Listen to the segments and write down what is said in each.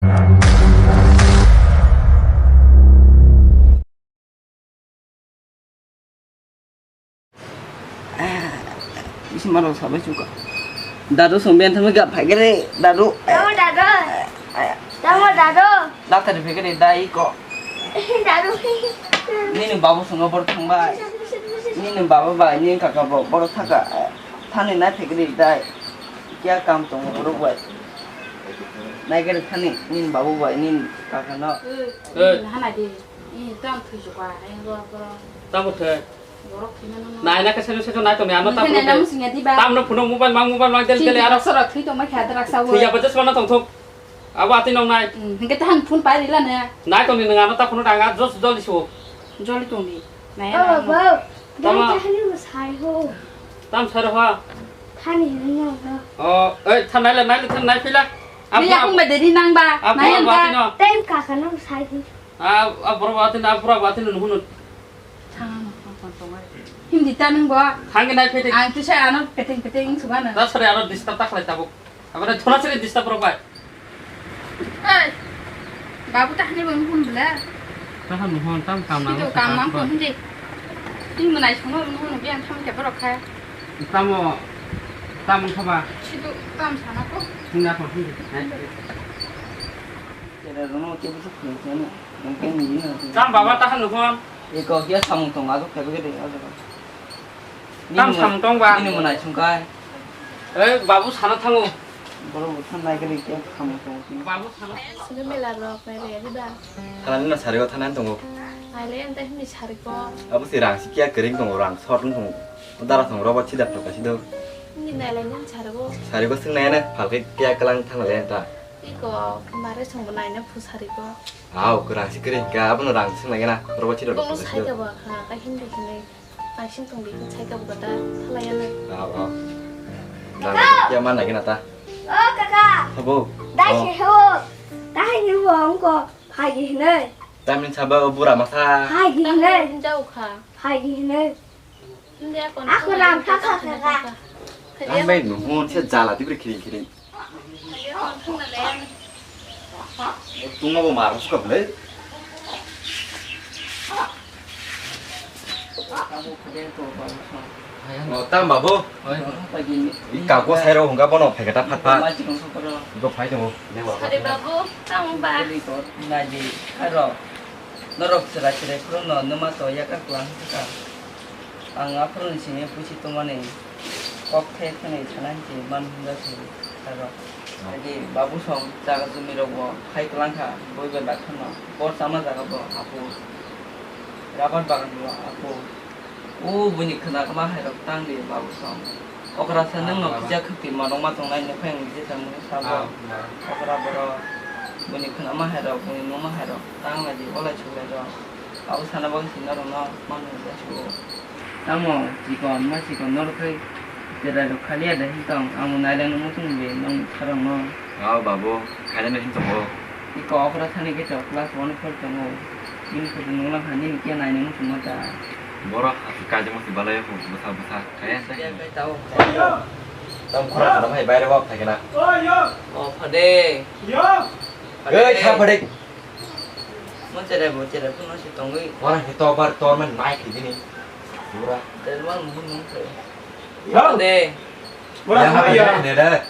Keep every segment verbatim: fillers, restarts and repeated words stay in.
Bisi maro sabai chuka. Dadu song ben thamika phagere dadu. Tamo dadu. Tamo dadu. Doctor phagere dai ko. Dadu. Nini babu song bor thangbai. Nini baba bai nini kaka bo bor thaka. Thani nai phagere dai. Kya kam tongo borok bai. Nai gere thani nini babu bai nini kaka no. Hana di. Ih, tamo thwijuka, eh, boro, boro. Tamo thwi? Borok thwimano no. Nai na khe seno seno nai tongni, ano tamo nai na musingya diba? Tamno phunuk mobile mang, mobile mang, del, del, aro. Sora thwi tongma khe adrak sawo. Thwiya bacha swana tongthok. Abo atwi nong nai. Hmm, hingke tahan phone pai rila ne. Nai tongni nang ano ta phunuk danga, jos joli suwo. Joli tongni. Nai na. Oh, bo. Tamo. Dai tahani mo sai ho. Tam sar ho. Thani nang no. Oh, oi, than nai la, nai la, than nai pila. Ni yakung ba deri nang ba. Nai ang ba. Time kaka nang sai di. A, a borok bo atwino, a borok bo atwino nuhunu. Sanga no phone phone tongmani. Hindi ta nung bo. Thangwi nai phai de. Ang tisa ano peteng peteng sugana. Da sore ano disturb ta khlai tabuk. Abare thona sore disturb rok bai. Ei. Babu ta hani bo nuhun bla. Ta han nuhun tam kam nang. Sido kam nang phone hindi. Tini mwnai songno nuhun biang tham ke borok kha. Tamo, tamo khaba. Sido tam sana ko. Singna ko hindi. Chera rono ke busu khwlai chani. Nang ke ni na. Tam baba ta han nuhon. Eko kia samung tong ago kebe ke de ago. Tam samung tong ba. Nini mwnai sungkai. Eh, babu sana thango. Boro buthan nai ke kia samung tong. Babu sana. Sini mela rok nai le di ba. Thanani na sari ko thanani tongo. Nai le ente hini sari ko. Abo si rang si kia kering tongo, rang sor tongo. Dara tongo roba chida phalka sido. Ni nai le ni sari ko. Sari ko sing nai na phalke kia kalang thang le ta. Iko mare songbo naina phusari ko. Aw, kwrang si kwrwi hwnkha, abono rang swng nai gana, robo chiro. Bono sai ka ba kha, ka hindi hindi. Naising tong di, sai ka ba kata, thalaya na. Aw, aw. Rang kya man nai gana ta. O kaka. Sabo. Dai se ho. Dai ni bo ongko, phai di hinai. Tamin sabo bura masa. Phai di hinai. Jau kha. Phai di hinai. Ako ram thaka thaka. Ang bai nuhun se jala tibri khiring khiring. Tungma bo mar suka bwle. O tam babu. I kago sai rok hwnga bono phaikata phat phat. Go phai tongo. Sari babu, tamo ba. Nadi, aro. Norok chwrai chwrai phuru no nwma to yakar kwlang kha. Ang aphuru ni simi puisi tongmani kok the thani sana hinwi man hwnjak se saro. Adi babu song jaga jumi rok bo hai kwlang kha, boi bai bai khano bor chama jaga bo apu, rabar bagan bo apu. O buini khwna ma hai rok tang di babu song. Okra sa nwng no kisa khwtwi ma rok ma tongnai nokha yang je tamo sabo. Okra borok buini khwna ma hai rok, buini nung ma hai rok tang lai di, olai chuk lai rok. Abo sana bagwi si norokno mano hwnjak se o. Tamo chikon ma chikon norok khai cherai rok khaliya da hin tong, amo nai lai nw muchung de nong tharong no. Aw babu, khaina no hin tongo. Iko okra thani khe chok class one four tongo. Bini khe nung lang hani ni khe nai nw muchung ma ta. Boro hasi kaijak musi balai ho bwsa bwsa. Kaya sa. Tam khora khora hai bayre wak thakena. O phade. Ei, kha phade. Mo cherai bo cherai phano se tongwi. Ora he to bar tor man nai khe dini. Pura. Del man mo mo khe. Yo. De. Pura ya, phai ya. Ne da.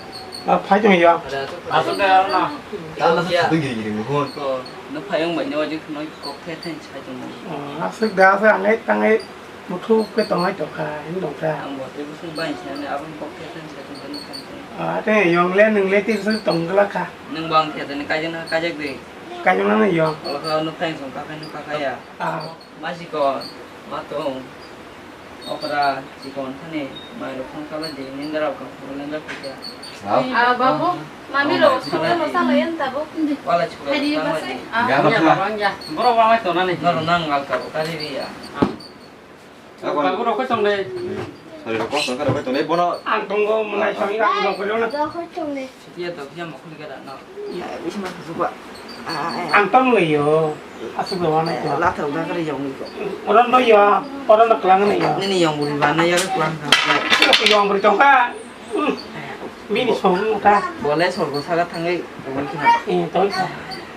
A phai tong ya. Ada tu. Asuk da na. Tala sa tu giri giri mo. Ko no phai ong bai ne wajik no kok the the sai tong. Asuk da sa angai tangai. Muthuk khe tongwi tongkha, hini tongkha. Ang bo tei bwswk bai sinani aboni kok khe tei sai tongkha nukha tei. Ah, tei yong le nwng le tei bwswk tong glak kha. Nwng bo ang khe tei kaijak na kaijak de. Kaijak na yong. Olo kha no phai song kha phai no kha kha ya. Ah. Ma si ko, ma tong. Okra si kon thani mai rok phone khala de nindra rok phone nindra kha. Ah, babu, mami rok song kha no sa lai an tabuk. Wala chukla. Hai di ba sai. Ah, ya, ya, ya. Boro wa mai to na ni. Noro nang ngal ka kari ri ya. Ah. Babu rok koi tong de. Sari rok koi tong, rok koi tong de, bono. Ang tongo, mwnai song ira ang koi na. Rok koi tong de. Siya to, siya mo khuli kada na. Ya, bisa ma khusuk ba. Ah, ah, ah. Ang tong le yo. Asuk le wana ko. La thau da kare jong ni ko. Oron do yo, oron do klang ne yo. Nini yong buri ba na ya klang ka. Yong buri tong ka. Hmm. Bini song ta. Bole sorgo saga thangai tongwi khna. Eh, tongwi khna.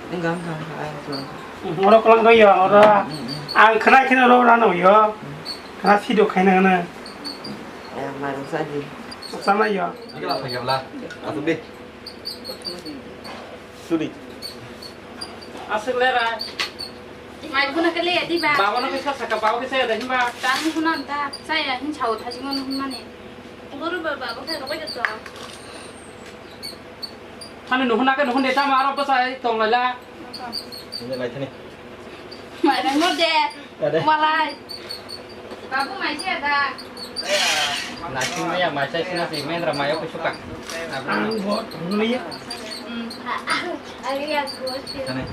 Wngkha, wngkha, wngkha, ayang kwlwng kha. Oro kwlwng rw yo, oro. Mm, mm, mm. Ang khwnai kheno oro rano yo. Mm. Khna sido khaina hwnwi. Ya, mairung sa di. Sana yo. Ini lah, pakai belah. Masuk deh. Sudi. Asik lera. Mai khuna kali ya, di ba? Bawa na kisa saka, bawa kisa ya, dah, himba. Tang khuna ta, saya hin chau thaji mon hun mani. Guru ba, ba, ba, ba, ba, ba. Thani nuhun nake nuhun de tamo aro bwsai tong laila. Ini lai thani. Mai rang mo de. Ade. Walai. Babu mai se da. Nasing maya mai sai sina si mendra mai aku suka. Ang bo thangli. Hmm. Thani.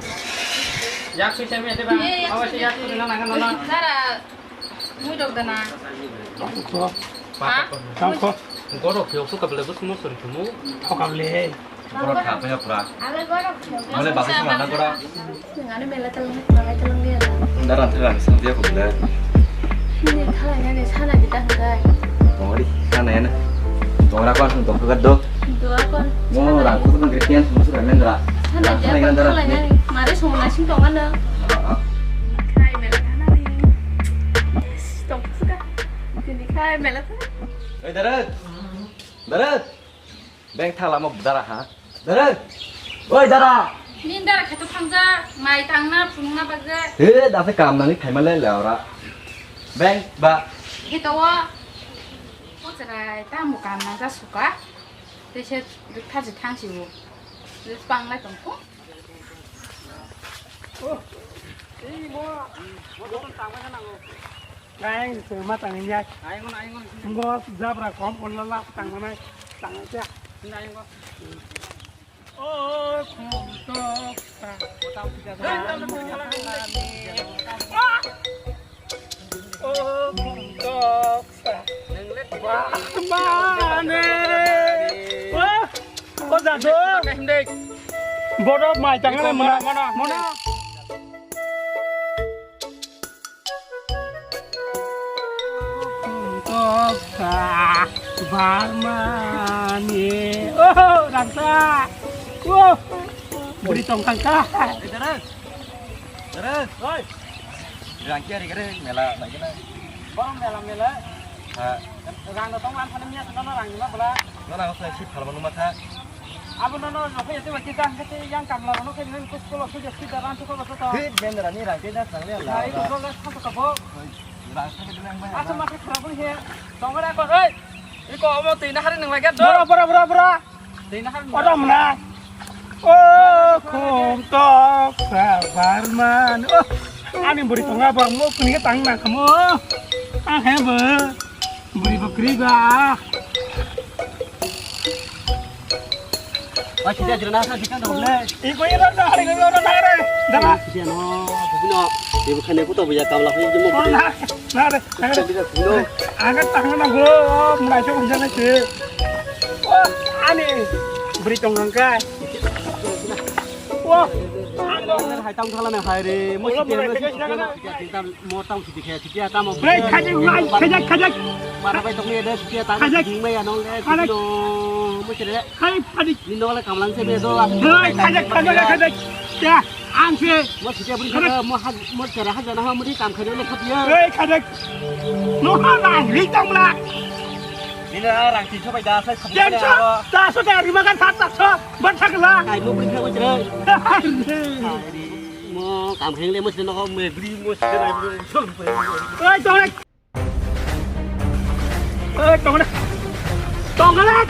Yak sui sai me de ba. Ye, yak sui sai. Awas yak sui na nang na. Dara. Mui dok dana. Tangko. Ha? Tangko. Gorok khe osu kabele bus mo sori kemo. Thokam le. Gorok kha paya pura. Mole baksa mana gora. Ngane mela talang, mela talang dia. Daran thaga sang dia ko bela. Ini thalang ngane sana di tang dai. Mori sana ya na. Tongra ko asung tong kha do. Dua kon. Mo rang ko tong Christian musu ramendra. Sana dia ko thalang ngane. Mare song nasing tong ana. Khai mela thana ri. Tong suka. Tini khai mela thana. Oi, Darat. Darat. Beng thala mo dara ha. Darat. Oi, dara. Nin dara kheto thangja, mai tangna, phunungna bagja. He, dase kam nani khaima le le ora. Beng ba. Kheto o. Pochrai ta mo kam nangja suka. Tese duk thaji thangsi o. Duk panglai tongkho. Ngai, ma tang ya. Ngo jabra kom kon la la tang mana tang ya. O khum tok sa. O khum tok sa. Mane. Wah. O jadu. Bodo mai tang na mana. Mana. Toksa barmani. Oh, rangsa. Oh, buri tongkang ka. Terus. Terus. Oi. Rangki ari kare mela lagi na. Borong mela mela. Ha. Rang no tong lan thani miya no rang ni ma bela. No rang sai si phalma numa tha. Abo nono rokhe ete baki jang kete yang kamla rono khe nini kuskolo sujak sida ran thukol baso to. Hei, bendera ni rang khe na sang le la. Hai, to bol sa to kabo. Rang sa khe nang bai. Asa ma khe khara bui he. Tongora ko, oi. Iko omo twi na hari nang lagi do. Bora, bora, bora, bora. Twi na hari. Ora mna. O khum tok sa barman. O, ani buri tonga bang mo kuni tang na kamo. Ah, he bo. Buri bakri ba. Wah, sida jero na sa sida dong le. Iko ira na hari ko na na re. Dara. Sida no, buku no. Ibu khane ko to buya kamla hai jemo. Oh, na, na re. Sida buku no. Aga tang na go, mulai so unjana se. Oh, ani beri tong angka. Wah, hai tang thala na hai re. Mo sida mo sida. Mo tang sidi khe sidi ya tamo. Hei, khajak, khajak, khajak. Mana bai tong ni de sidi ya tamo. Khajak. Ding mai ya nong le. Khajak. Sidi no, mo sidi. Hai, khajak. Ni no le kamlang se be do. Hei, khajak, khajak, khajak. Ya, ang se. Mo sidi ya buri khajak. Mo ha, mo sidi ha jana ha mo di kam khajak le khot ya. Hei, khajak. No ha na, hei tang bla. Ni na rang tin so bai da sai. Tin so. Da so da rima kan thak thak so. Ban thak la. Ai mo buri kha mo sidi. Mo kam kheng le mo sidi no me bri mo sidi na bri. Oi, tong le. Oi, tong le. Tong le.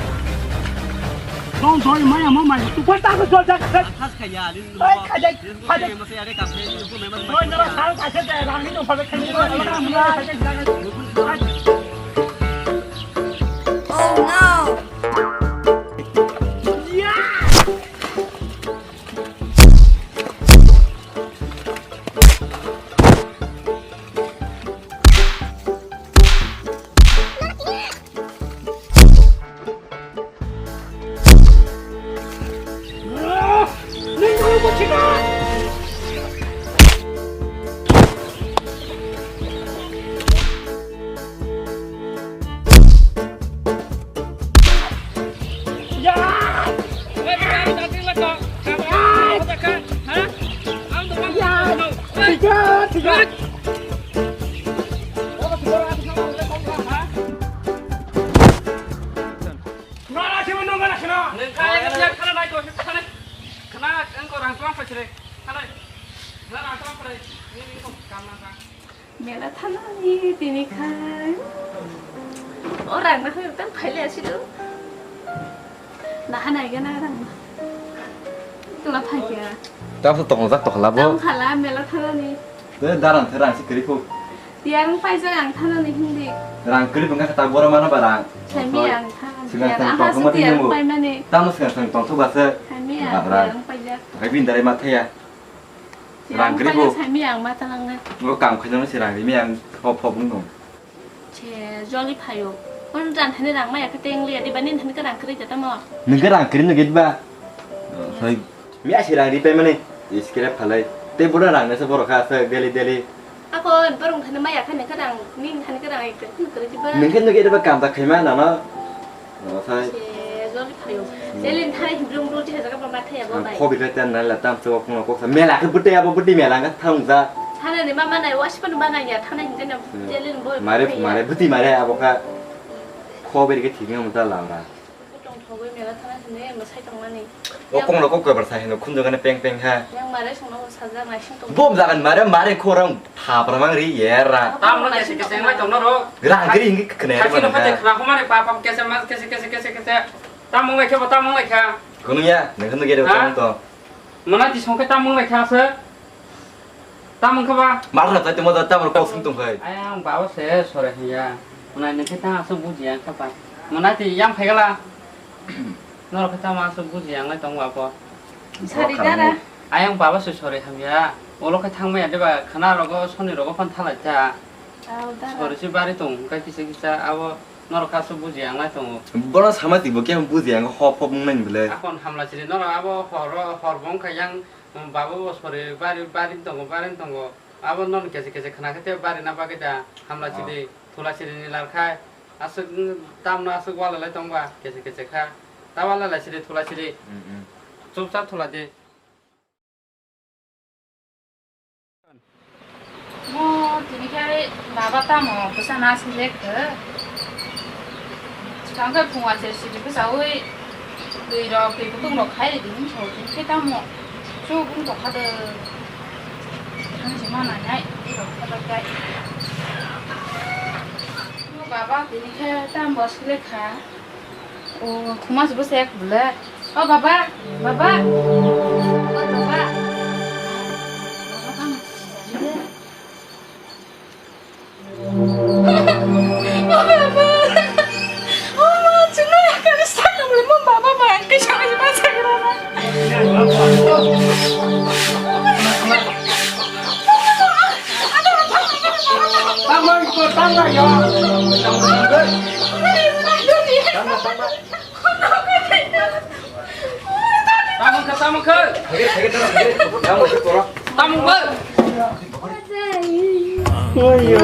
Tong doi maya mo maya. Tu pon ta ko jol jak. Khas khaya, lin. Oi, khajak, khajak. Mo se are kam kheng ni ko me man. Oi, nara sal ka se de rang ni no pha kheng ni. Oh no. Yeah. Mela thanani tini khai. O rang na hoi tang phaile asilo. Naha nai gana rang. Tula phai kya. Tamo tong jak to khala bo. Tamo khala mela thanani. Te darang the rang si kri ko. Tiyarang paijak ang thanani hindi. Rang kri bangka kata bora mana barang. Sami ang thanani. Singa tang tong thok mati nemu. Tamo singa tang tong thok basa. Sami ang tiyarang paijak. Hai bin dare mathe ya. Rang kri bo. Sami ang mata langnai. Ngo kam khaina se rang ri mi ang hop hop wng dong. Che joli phayo. Kon jan thani rang maya kha teng liya di banin thani ka rang kri jata mo. Nung ka rang kri no get ba. Sai mi asi rang ri pe mane. Iskire phalai. Te bora rang nasa boro kha sa deli deli. Akon borong thani maya kha nung ka rang nin thani ka rang ai kri kri di ba. Nung ka no get ba kam ta khaima na no. Sai. Se joli phayo. Selin thai himrung rul jhe jaga ba mathai abo bai. Khobi khe tan nai la tam chok khong kok sa mela khe bwtwi abo bwtwi mela khe thang ja. Thana ni mama nai wasi pan ba nai ya thana hingga na selin boy. Mare mare bwtwi mare abo kha. Khobi khe thik nang ta la ra. Tong thogoi mela thana hine ma sai tong mani. O kong rok kok bar sai hino khunjo gane peng peng ha. Yang mare song no sajak nai sing tong. Bom jagan mare mare khorang. Thapra mang ri yera. Tamo kese kese ngai tong noro. Rang kri hingi kene. Kaki no pate khna khoma ni papa kese mas kese kese kese kese. Tamo ngai khe bo tamo ngai kha. Kunu ya, nang kunu gere tamo to. Mana ti song khe tamo ngai kha se. Tamo kha ba. Mar na tai tamo da tamo kok sung tong khai. Ayang bawo se sore hiya. Mana nang khe ta asuk buji yang kha ba. Mana ti yang phai gala. Noro khe tamo asuk buji yang lai tong ba po. Sari dara. Ayang baba se sori hamya. Olo khe thangmaya deba khana rogo soni rogo phan thalai ta. Sori si bari tong kai kisa kisa abo norok kha su buji ang lai tongo. Bono sama tibo khe buji ang hop hop nang bele. Akon hamla siri norok abo horo hor bong kha yang baba bo sori bari bari tongo bari tongo. Abo non kese kese khana khe te bari na bagwi da hamla siri thula siri ni lar khai. Aswk tamno aswk wala lai tong ba kese kese kha. Ta wala lai siri thula siri. Chupchap thula di. Mo tini khe baba tamo bwsa na si lekha. Swkang khe phunga se sidi bwsaui twi rok twi kutung rok khai di hinwi sao tini khe tamo chuk wng tokha de. Thang si ma nai nai twi rok kha bai kai. Mo baba tini khe tamo si lekha. O, khuma se bwsa yak bwle. O baba, baba. O baba. Baba, tamo. O baba. O ma, chuna ya kari sa ka bwle mo baba ma ang kisa ma sa ka na. Tamo ko tamo yo. Tamo tamo. Tamo khe, tamo khe. Tamo khe, tamo khe. Tamo khe, tamo khe. Oyo,